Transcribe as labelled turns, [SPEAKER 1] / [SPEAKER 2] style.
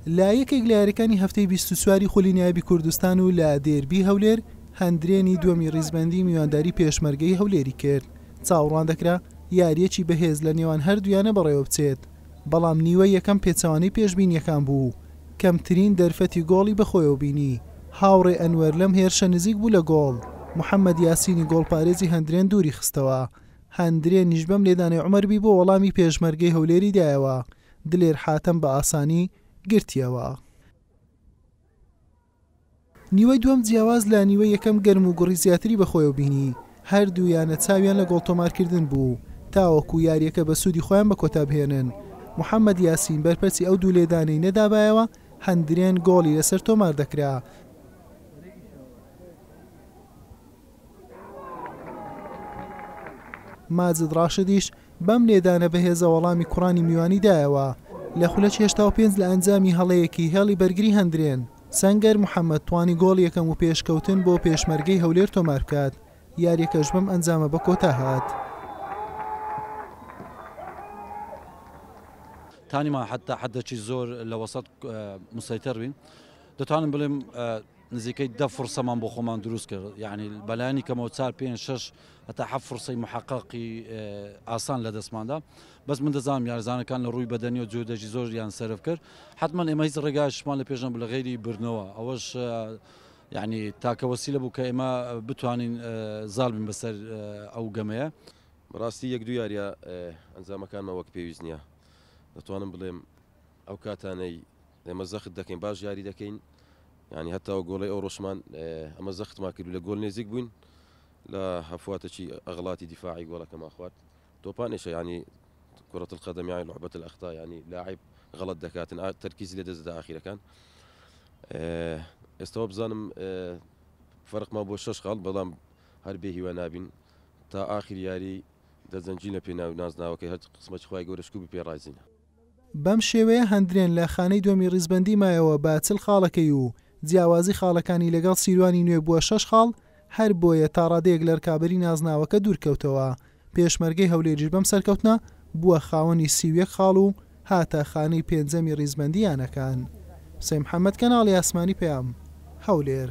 [SPEAKER 1] لە یەکێک لە یاریەکانی هەفتەی 24 ی خولی نایابی کوردستان و لە دێربی هەولێر، هەندرێنی دووەمی ریزبەندی میوانداری پێشمەرگەی هەولێری کرد. چاوەڕوان دەکرا یارییەکی بەهێز لە نێوان هەردوو یانە بەڕێوەبچێت، بەڵام نیوەی یەکەم پێچەوانەی پێشبینییەکان بوو و کەمترین دەرفەتی گۆڵی بەخۆیەوە بینی، هاوڕێ ئەنوەر لەم هێرشە نزیک بوو لە گۆڵ، محەمەد یاسینی گۆڵپارێزی هەندرێن دووری خستەوە، هەندرێنیش بەم لێدانەی عومەر بیبۆ وەڵامی پێشمەرگەی هەولێری دایەوە، دلێر حاتەم بە ئاسانی گرتیەوە. نیوەی دووەم جیاواز لە نیوەی یەکەم گەرم و گوڕی زیاتری بەخۆیەوە بینی، هەردوو یانە چاویان لە گۆڵ تۆمارکردن بوو تاوەکو یارییەکە بە سوودی خۆیان بە کۆتا بهێنن، محەمەد یاسین بەرپەرچی ئەو دوو لێدانەی نەدابایەوە هەندرێن گۆڵی لەسەر تۆمار دەکرا. ماجد ڕاشدیش بەم لێدانە بەهێزە وەڵامی کوڕانی میوانی دایەوە، لە خولەکی 85 لە ئەنجامی هەڵەیەکی هێڵی بەرگری هەندرێن، سەنگەر محەمەد توانی گۆڵی یەکەم و پێشکەوتن بۆ پێشمەرگەی هەولێر تۆمار بکات، یارییەکەش بەم ئەنجامە بە کۆتا هات.
[SPEAKER 2] تانیمان حتا حدەکی زۆر لە وەسەت مسەیتەر بین دەتوانم بڵێم نزیکەی دە فرسەمان بۆ خۆمان دروست کرد یعنی بەلایانی کەمەوە چار پێ شش هەتا حەفت فرسەی محققی ئاسان لە دەستماندا بەس من دەزانم یارزانەکان لە ڕووی بەدەنی و جۆدەژی زۆر یان سەرف کرد حتمما ئێمە هیچ ڕێگاشمان لە پێشەن لە غەیری بردنەوە ئەوەش یعنی تاکە وەسیلە بوو کە ئێمە بتوانین زاڵ بین بەسەر ئەو گەمەیە.
[SPEAKER 3] بەڕاستی یەک دوو یاریە ئەنجامەکانمان وەک پێویست نییە دەتوانم بڵێم ئەو کاتانەی ئێمە زەخت دەکەین باش یاری دەکەین ینی هەتا و گۆڵی ئەو ڕۆژمان ئەمە زەختمان کرد لە گۆل نێزیک بووین لە هەفواتەکی ئەغڵاتی دیفاعی گۆڵەکەمان خوارد تۆپانێشە ینی كرة القدم يعني لعبة الأخطاء يعني لاعب غلط دەکاتن تەرکیزی لە دەستدا ئاخیرەکان ئێستاوە بزانم فەرقمان بۆ شش خاڵ بەڵام هەر بێ هیوا نابین تا ئاخر یاری دەجەنگین لە پێناو نازناوەکەی هەر قسمەتی خوای گەورە شکوو بی پێ ڕازینە.
[SPEAKER 1] بەم شێوەیە هەندرێن لە خانەی دووەمی ریزبەندی مایەوە بە 40 خاڵەکەی و جیاوازی خاڵەکانی لەگەڵ سیروانی نوێ بووە شەش خاڵ، هەربۆیە تاڕادەیەک لە رکابەری نازناوەکە دوورکەوتەوە، پێشمەرگەی هەولێریش بەم سەرکەوتنە بووە خاوەنی 31 خاڵ و هاتە خانەی پێنجەمی ریزبەندی یانەکان. حوسێن محەمەد، کەناڵی ئاسمانی پەیام، هەولێر.